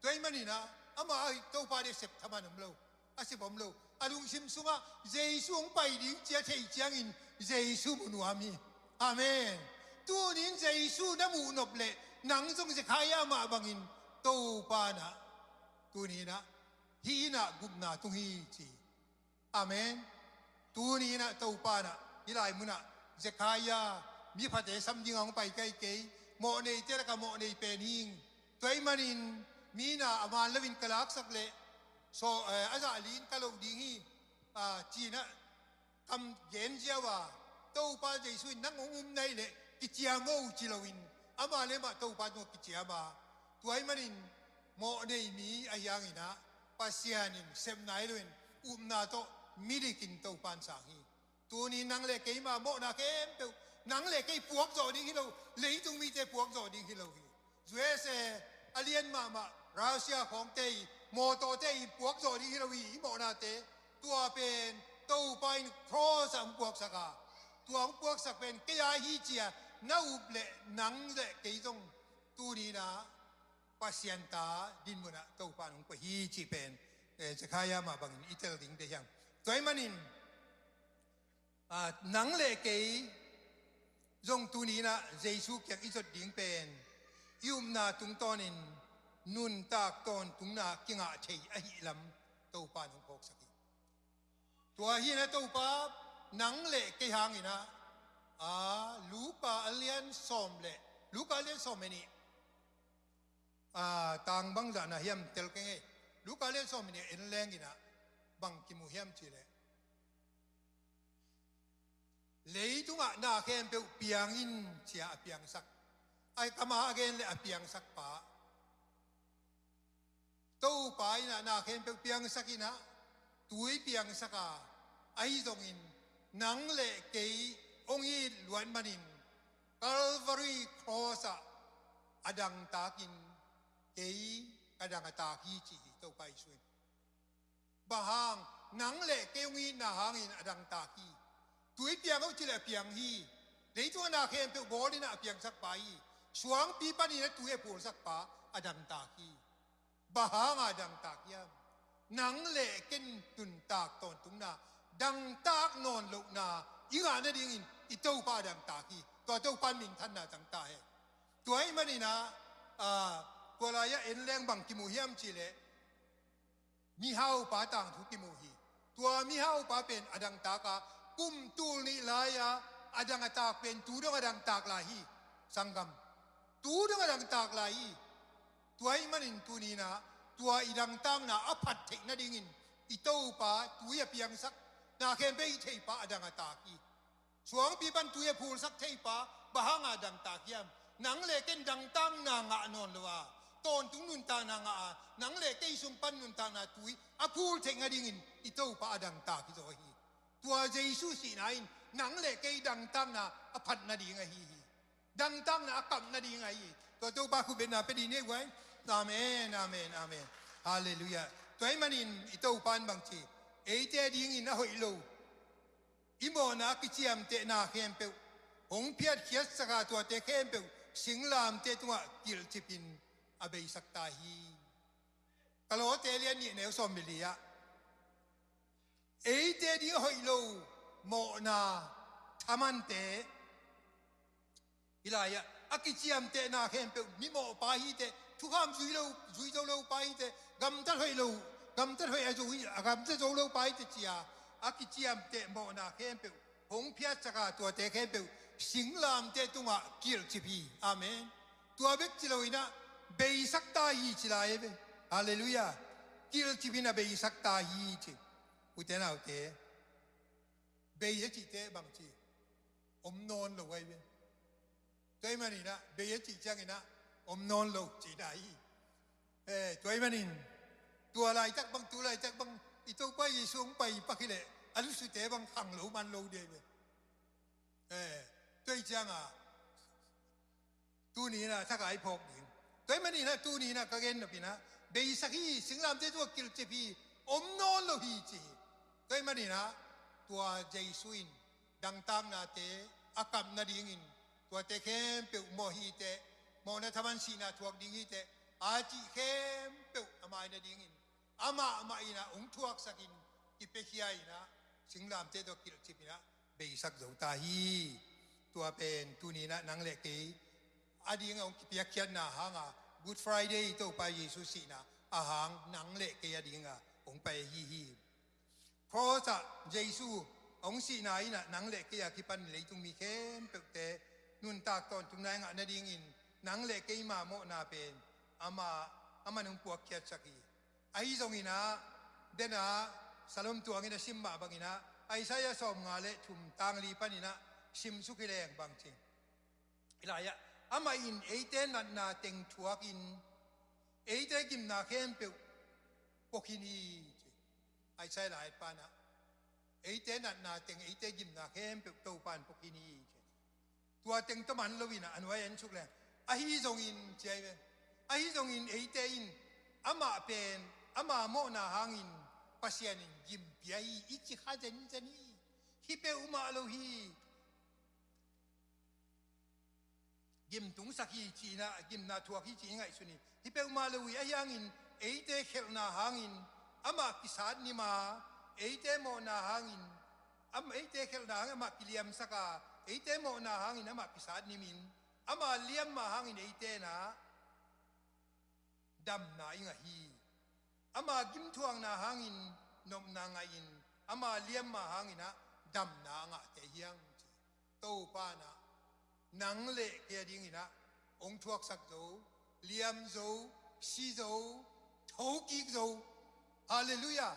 Tua ahih manin ah, amah a Topa ding sep thaman om lo, a sep om lo. A lungsim sungah Jesu hong pai ding ci a theih ciangin Jesu mu nuam hi. Amen. Tunin Jesu na muh nop leh nang zong Zekhaiah mah bangin Topa in ah, tunin ah, hih in ah gupna tung hi ci. Amen. Tuni in ah Topa in ah hih lai munah Zekhaiah, miphate sam dingin hong pai ka hi kei, mawhneite lakah mawhnei pen hi ing. Tua ahih manin mi na a man loin ka laksak leh, so, eh, a zah li-in ka loh ding hi, ah, ci-in ah kam gen ziau a, Topa Jesu in nang hong um na hih leh kiciam o ci loin, amah le amah Topa tungah kiciam a. Tua ahih manin mawhnei mi ahih hangin ah, Pasian in sepna hi loin, upna tawh midikin Topa in sang hi. Tuni nang le keima mawhna khempeuh, nang le kei puak zawh ding hi lo, leitung mite puak zawh ding hi lo hi. U S A a lian mahmah, Russia khawngte i, mawtawte i puak zawh ding hi lo hi, i mawhnate. Tua pen Topa in cross ah hong puaksak a, tua hong puaksak pen kei a hi ci-a na up leh nang le kei zong tuni in ah Pasian ta dinmun ah Topa in hong koih hi cih pen, eh, Zekhaiah mah bangin i tel ding deih hi hang. Tua ahih manin, ah, nang le kei zong tuni in ah Jesu kiang i zot ding pen i upna tungtawnin nuntak tawntungna kingah thei ahih lam Topa in hong phawksak hi. Tua hi in ah Topa, nang le kei hangin ah, ah, Luka a lian sawm le, Luka a lian sawm le nih, ah, tang bangzah na hiam tel keng ei. Luka a lian sawm le nih en leng in ah bang kimu hiam cih leh, leitungah na khempeuh piang in ci-a a piangsak, a kammal a gen leh a piangsak pa, Topa in ah na khempeuh piangsak in ah, tui piangsak a, ahi zongin nang le kei hong it luat manin Calvary cross ah a dangtakin kei ka dang a tak hi ci hi Topa Jesu in. Bang hang, nang le kei hong itna hangin a dangtak hi. Tui piang o ci leh a piang hi. Leitungah na khempeuh bawl in ah a piangsak pa hi. Suangpi panin a tui a phulsak pa a dangtak hi. Bang hang a dangtak hiam? Nang le kei nuntak tawntungna, dangtak nawn lohna i ngah nadingin i Topa a dangtak hi. Tua Topa in minthanna tang ta hen. Tua ahih manin ah, ah, tua lai-ah en leng bang kimu hiam cih leh, mihaupa tangthu kimu hi. Tua mihaupa pen a dangtak a, kum tul nih lai-a a dang a tak pen tu dong a dangtak lai hi. Sanggam, tu dong a dangtak lai hi. Tua ahih manin tuni in ah tua i dangtakna a phat theih nadingin i Topa tui a piangsak, na khempeuh a it thei pa a dang a tak hi. Suangpi pan tui a phulsak thei pa bang hang a dangtak hiam? Nang le kei in dangtakna ngah nawn lo a, tawntung nuntakna ngah a, nang le kei sung pan nuntakna tui a phul theih nadingin i Topa a dangtak hi zaw hi. Tua Jesu sihna in nang le kei dangtakna a phat nading ahi hi. Dangtakna a kap nading ahi hi. Tua Topa khut betna pia dih ni ei guai. Amen, amen, amen. Halleluiah. Tua ahih manin i Topa in bang ci, eite dingin a hoih lo, i mawhna a kiciamtehna khempeuh hong phiatkhiatsak a, tuate khempeuh singlamteh tungah kilhcipin a beisak ta hi. Kolose lian nih neu sawm le li ah, eite ding a hoih lo mawhna thamante, hih lai-ah a kiciamtehna khempeuh, mimawhpa hi teh, thukham zui lo, zui zo lopa hi teh, gamtat hoih lo, gamtat hoih a zo hi, a gamtat zo lopa hi teh ci-a a kiciamteh mawhna khempeuh hong phiatsak a, tuate khempeuh singlamteh tungah kilhcip hi. Amen. Tua bek ci lo in ah beisak ta hi ci lai ve. Halleluiah. Kilhcipin a beisak ta hi ci. Ute naute, bei a cihte bang ci, om nawn lo ahi ve. Tua ahih manin ah bei a cih ciangin ah om nawn lo cihna hi. Eh, tua ahih manin tua laitak bang, tu laitak bang, I Topa Jesu hong pai pak hileh a lusute bang khang lo man lo dei ve. Eh, tua hi cianga tuni inah thakai phawk ding. Tua hi maninah tuni inah ka gen nop inah beisak hi, singlamte tungah kilhcip hi, om nawn lo hi ci hi. Tua hi maninah tua Jesu in dangtaknate a kap nadingin tuate khempeuh mawh hi teh, mawhna thaman sihna thuak ding hi teh a cih khempeuh a mai nadingin amah mah inah hong thuaksakin kipiakhia inah singlamte tawh kilhcip inah beisak zo ta hi. Tua pen tuni inah nang le kei a dingah hong kipiakkhiatna hanga Good Friday Topa Jesu sihna a hang nang le kei a dingah hong pai ahi hi. Cross ah Jesu hong sihna inah nang le kei a kipan leitung mi khempeuhte nuntak tawntungna i ngah nadingin nang le keima mawhna pen ama, aman hong puakkhiatsak hi. Ahi zonginah denah Salom tuangin a sim mah banginah Isaiah sawmnga le thum tang li paninah simsuk hi leng bang ci. Hi lai-ah amah in eite natna teng thuakin eite gimna khempeuh pua khin hi ci. Isaiah lai panah eite natna teng eite gimna khempeuh Topan pua khin hi ci. Tua teng tawh man loinah a nuai en suk leng ahi zongin ci ahi ve. Ahi zongin eite in amah pen ama mawhna hangin Pasian in gim pia hi i ci kha zenzen hi. Hi peuhmah lo hi. Gim tungsak hi ci inah, gimna thuak hi ci i ngaihsun hi. Hi peuhmah lo hi, ahi hangin eite khelhna hangin amah kisat nim a, eite mawhna hangin am, eite khelhna hangin amah kiliamsak a, eite mawhna hangin amah kisat nimin ama liamma hangin eite inah damna i ngah hi. Ama gimthuakna hangin nopna ngahin ama liamma hanginah damna a ngahte hi hang ci. Topa inah nang le kei a dinginah hong thuaksak zo, liam zo, si zo, thokik zo. Halleluiah.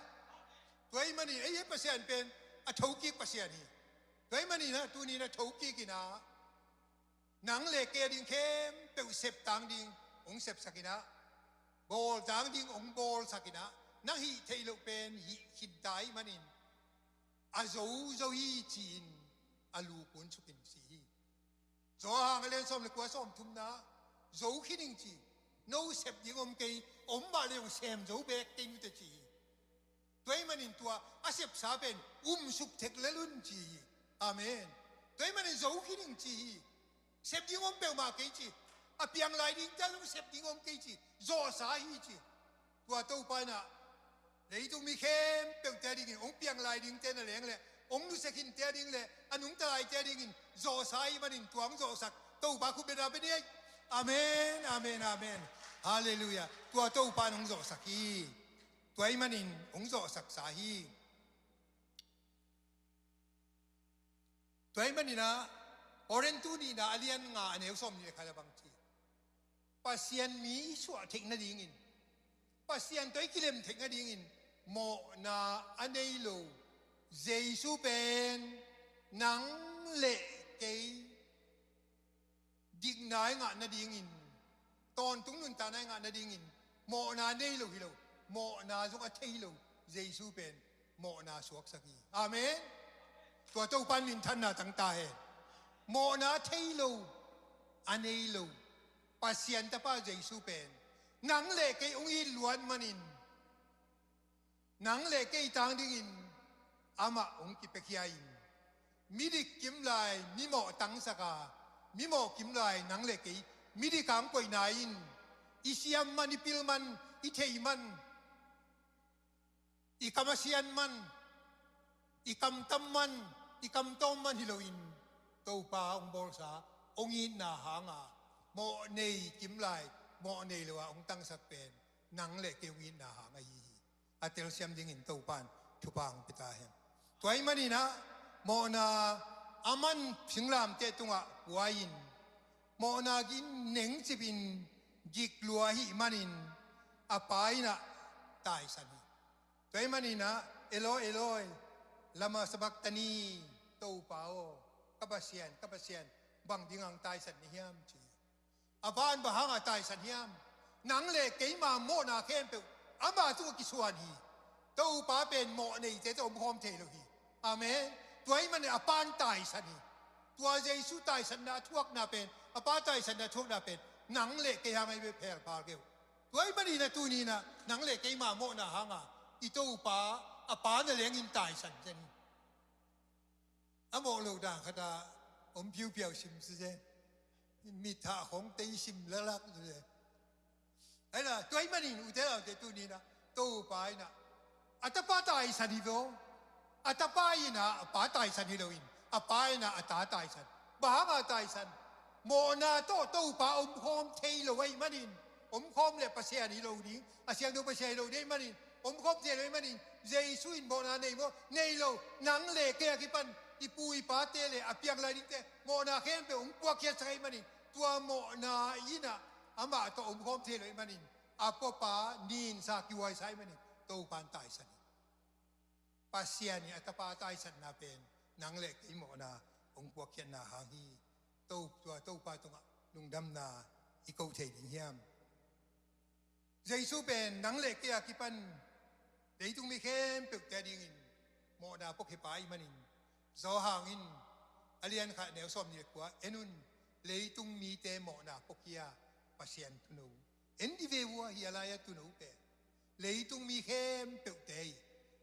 Tua ahih manin ei Pasian pen a thokik Pasian hi. Tua ahih maninah tuni inah thokik inah nang le kei a ding khempeuh septang ding hong sepsak inah, bawltang ding hong bawlsak inah, nang hih theih loh pen hih khinta ahih manin a zo zo hi ci-in a lu kun sukin si hi. Johan a lian sawm le kua sawm thumna zo khin ing ci. No sep ding om kei, om mah le hong sem zo beek kei nute ci hi. Tua ahih manin tua a sepsa pen umsuk thek lel un ci hi. Amen. Tua ahih manin zo khin ing ci hi. Sep ding om peuhmah kei ci. A piang lai dingte zong sep ding om kei ci. Zawhsa hi ci. Tua Topa inah leitung mi khempeuhte a dingin hong piang lai dingte na leng le hong nusia khinte a ding le a nungta laite a dingin zawhsa ahih manin tua hong zawhsak Topa khut bena bia ni ei. Amen, amen, amen. Halleluiah. Tua Topa in hong zawhsak hi. Tua ahih manin hong zawhsaksa hi. Tua ahih maninah Korintu nihna a lian nga a neu sawm nih le khat a bang ci. Pasian mi suah theih nadingin, Pasian tawh i kilem theih nadingin mawhna a nei lo Jesu pen nang le kei dikna i ngah nadingin, tawntung nuntakna i ngah nadingin mawhna nei lo hi lo, mawhna zong a thei lo Jesu pen mawhna suaksak hi. Amen. Tua Topa in minthanna tang ta hen. Mawhna a thei lo, a nei lo Pasian tapa Jesu pen nang le kei hong it luat manin nang le kei tang dingin amah hong kipiakhia in, midik kimlai mimawh tangsak a, mimawh kimlai nang le kei midik a hong koihna in, i siam man, i pil man, i thei man, i kam a sian man, i kamtam man, i kamtawm man hi loin Topa hong bawlsa, hong itna hanga mawh nei kimlai mawh nei lo a hong tangsak pen nang le kei hong itna hang ahi hi. A telsiam dingin Topa in thupha hong pia ta hen. Tua ahih maninah mawhna a man singlamteh tungah pua in, mawhna gin nengcipin gik lua ahih manin a Pa inah taisan hi. Tua ahih maninah Eloi, Eloi, lama sabaktani, Topa aw, ka Pasian, ka Pasian, bang dingah hong taisan na hiam ci hi. A Pa in bang hanga taisan hiam? Nang le keima mawhna khempeuh ama tungah kisuan hi. Topa pen mawh neite tawh omkhawm thei lo hi. Amen. Tua ahih manin a Pa in taisan hi. Tua Jesu taisanna a thuakna pen, a Pa taisanna a thuakna pen nang le kei hang ahi ve, phelphal kei uh. Tua ahih manin a tuni-in ah nang le keima mawhna hanga i Topa a Pa na lengin taisan zen hi. A mawh loh dan khat ah om phiuphiau sim zen. Mit hah khong tei sim laklak zen. Ahi na, tua ahih manin ute naute tuni-in ah Topa in ah a Tapa taisan hi lo. A Tapa in ah a Pa taisan hi loin, a Pa in ah a Ta taisan. Bang hanga taisan? Mawhna tawh Topa omkhawm thei lo ahih manin, omkhawm le Pasian hi lo ding, a siangtho Pasian hi lo ding ahih manin, omkhawm thei lo ahih manin, Jesu in mawhna nei maw? Nei lo. Nang le kei a kipan i pu i pate le a piang lai dingte mawhna khempeuh hong puakkhiatsak ahih manin, tua mawhna in ah amah tawh omkhawm thei lo ahih manin, a puapa ninsa kihuaisa ahih manin Topa in taisan hi. Pasian in a Tapa taisanna pen nang le kei mawhna hong puakkhiatna hang hi. To, tua Topa tungah lungdamna i ko thei ding hiam? Jesu pen nang le kei a kipan leitung mi khempeuhte dingin mawhna puakhia pa ahih manin, Johan in a lian khat neu sawmnih le kua en un, leitung mite mawhna puakhia Pasian tuuno. En dih ve ua, hih a lai-a tuuno pen leitung mi khempeuhte hi.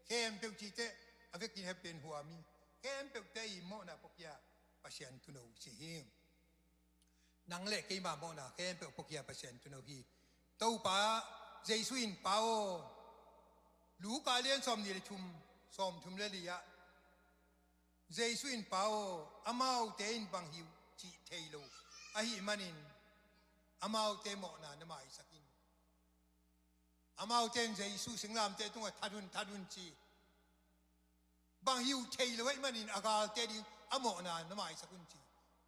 Khempeuh cih teh a vekin hehpihna huam hi. Khempeuhte hi mawhna puakhia Pasian tuuno ci hi. Nang le keima mawhna khempeuh puakhia Pasian tuuno hi. Topa Jesu in, Pa aw, Luka lian sawmnih le thum, sawmthum le li-ah Jesu in, Pa aw, amaute in bang hi uh cih thei lo ahih manin amaute mawhna na maisak in. Amaute in Jesu singlamteh tungah that un, that un ci. Bang hi uh thei lo ahih manin a galte ding a mawhna na maisak un ci.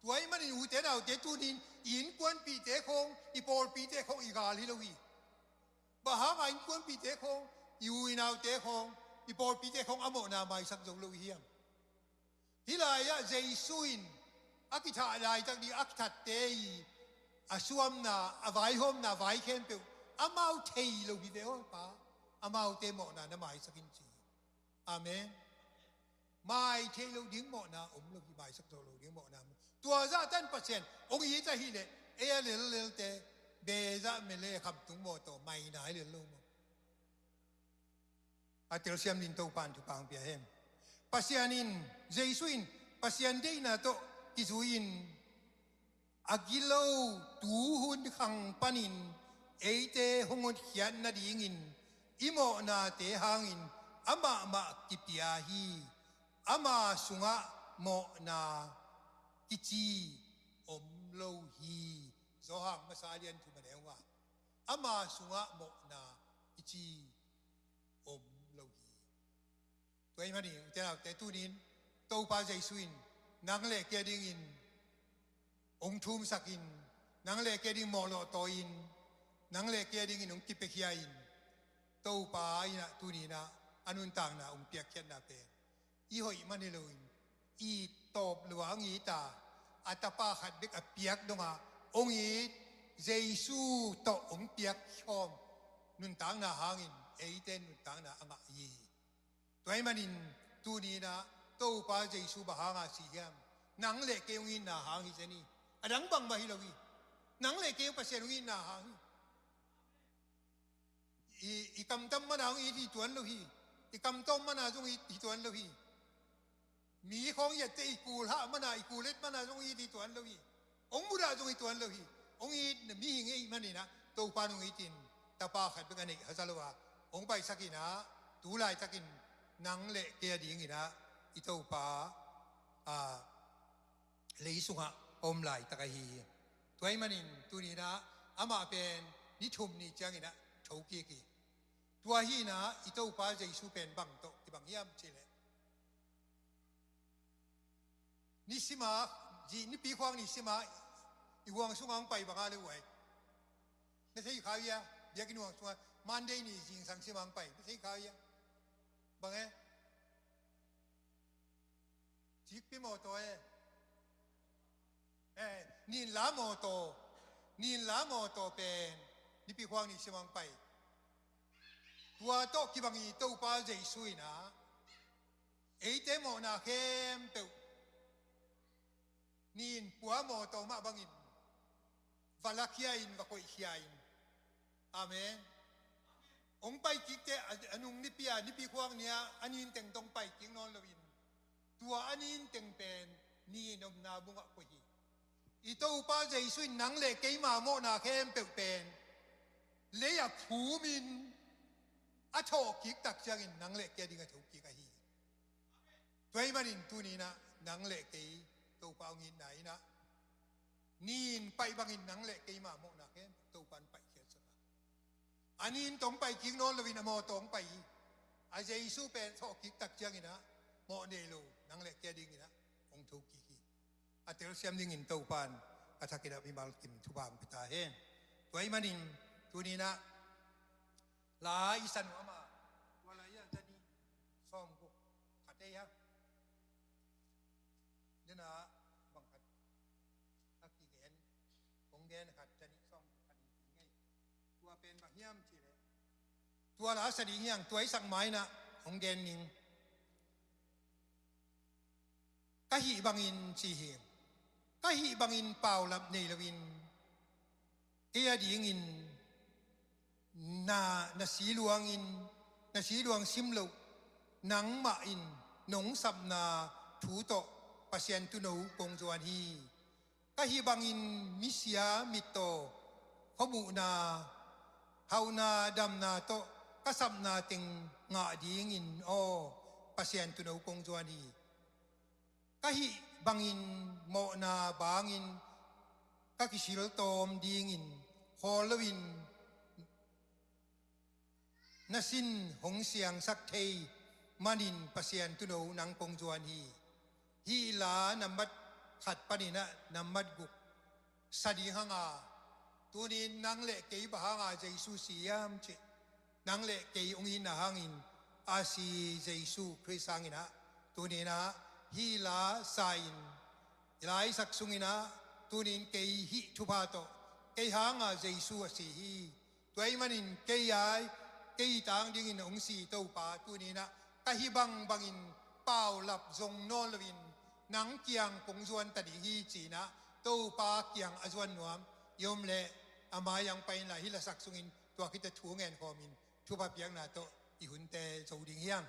Tua ahih manin ute naute tunin i innkuanpihte khawng, i pawlpite khawng i gal hi lo hi. Bang hanga innkuanpihte khawng, i u i naute khawng, i pawlpite khawng a mawhna maisak zo lo i hiam? Hih lai-ah Jesu in a kithah laitak ding a kithatte i a suamna, a vaihawmna vai khempeuh amau thei lo hi ve aw Pa. Amaute mawhna na maisak in ci hi. Amen. Mai thei lo ding mawhna om lo hi, maisak zo lo ding mawhna om. Tua zahtan Pasian hong it ahih leh ei a lellelte, bezah mele khamtung mawtaw mai nai lel lo maw? A telsiam ding Topa in thupha hong pia hen. Pasian in, Jesu in Pasian deihna tawh kizui-in a gilo tuhun khang panin eite hong hotkhiat nadingin i mawhnate hangin amah mah kipia hi. Ama sungah mawhna kici om lo hi. Johan masa lian thum a neu nga. Ama sungah mawhna kici om lo hi. Tua ahih manin ute naute tunin Topa Jesu in nang le kei a dingin hong thumsakin, nang le kei a dingin mawhlawh tawi-in, nang le kei a dingin hong kipiakhia-in, Topa in ah tuni-in ah a nuntakna hong piakkhiatna pen i hoih man hi loin, i tawp lua hong it a, a tapa khat bek a piak dongah hong it Jesu tawh hong piakkhawm nuntakna hangin eite nuntakna a ngah hi. Tua ahih manin tuni-in ah Topa Jesu bang hanga si hiam? Nang le kei hong itna hang hi zen hi. A dang bangmah hi lo hi. Nang le kei hong Pasian hong itna hang hi. I, i kamtam mana hong it hi tuan lo hi. I kamtawm mana zong it hi tuan lo hi. Mi khawng i etteh i kulhah mana, i kulet mana zong it hi tuan lo hi. Hong mudah zong hi tuan lo hi. Hong it na mihing ahih manin ah Topa in hong itin, tapa khat bek a neih haza lo a hong paisakin ah, tu laitakin nang le kei a dingin ah i Topa, a, lei sungah a om laitak ahi hi. Tua ahih manin tuni-in ah amah pen ni thum ni ciangin ah thokik hi. Tua hi-in ah i Topa Jesu pen bang tawh kibang hiam cih leh, nisima, zi, nipi khuang nisima i huang sungah hong pai bang a le uai. Na thei kha uh hia? Biakinn huang sungah Monday ni zingsang sima hong pai. Na thei kha uh hia? Bang e? Cikpi mawtaw e. Eh, ninla mawtaw. Ninla mawtaw pen nipi khuang nisima hong pai. Tua tawh kibang i Topa Jesu in ah eite mawhna khempeuh ni-in pua mawtaw mah bangin va lakhia in, va koihkhia in. Amen. Hong pai kikte a, a nung nipi a, nipi khuak ni-a a ninteng tawh hong pai kik nawn loin tua a ninteng pen ni-in omna bungah koih hi. I Topa Jesu in nang le keima mawhna khempeuh pen lei ah phumin a thawhkik tak ciangin nang le kei ading a thokik ahi hi. Tua ahih manin tuni-in ah nang le kei Topa hong itna in ah ni-in paih bangin nang le keima mawhna khempeuh Topa in paihkhiat sak a, a ni-in tawh hong pai kik nawn loin a mawtaw hong pai hi. A Jesu pen thawhkik tak ciangin ah mawh nei lo nang le kei adingin ah hong thokik hi. A telsiam dingin Topa in a thakin ah mimal kim thupha hong pia ta hen. Tua ahih manin tuni-in ah la i sa nuam a, tua la i a za nih sawmguk khat ei ha. Dena bang khat a kigen, kong gen khat, za nih sawmguk khat in kingei. Tua pen bang hiam cih leh, tua la sa ding hi hang, tua i sak ma-in ah hong gen ning. Ka hih bangin ci hi. Ka hih bangin paulap nei loin kei adingin na, na si luangin, na si luang sim loh nangmah in nong sapna thu tawh Pasian tuuno kong zuan hi. Ka hih bangin misia, mittaw, khuamuhna, hauhna, damna tawh ka sapna teng ngah dingin aw Pasian tuuno kong zuan hi. Ka hih bangin mawhna bangin ka kisiltawm dingin khawl loin na sin hong siangsak thei manin Pasian tuuno nang kong zuan hi. Hih la nambat khat panin ah nambat guk sa ding hang a, tuni-in nang le kei bang hang a Jesu si hiam cih, nang le kei hong itna hangin a si Jesu Khrist hangin ah tuni-in ah hih la sa in, i la i sak sungin ah tuni-in kei hih thupha tawh kei hang a Jesu a si hi. Tua ahih manin kei a, kei tang dingin hong si Topa tuni-in ah ka hih bangbangin paulap zong nawn loin nang kiang kong zuan ta ding hi ci-in ah Topa kiang a zuan nuam i om leh a mai-ah hong pai inla hih lasak sungin tua khit teh thu ngen khawmin thupha piakna tawh i hunte zo ding hi hang.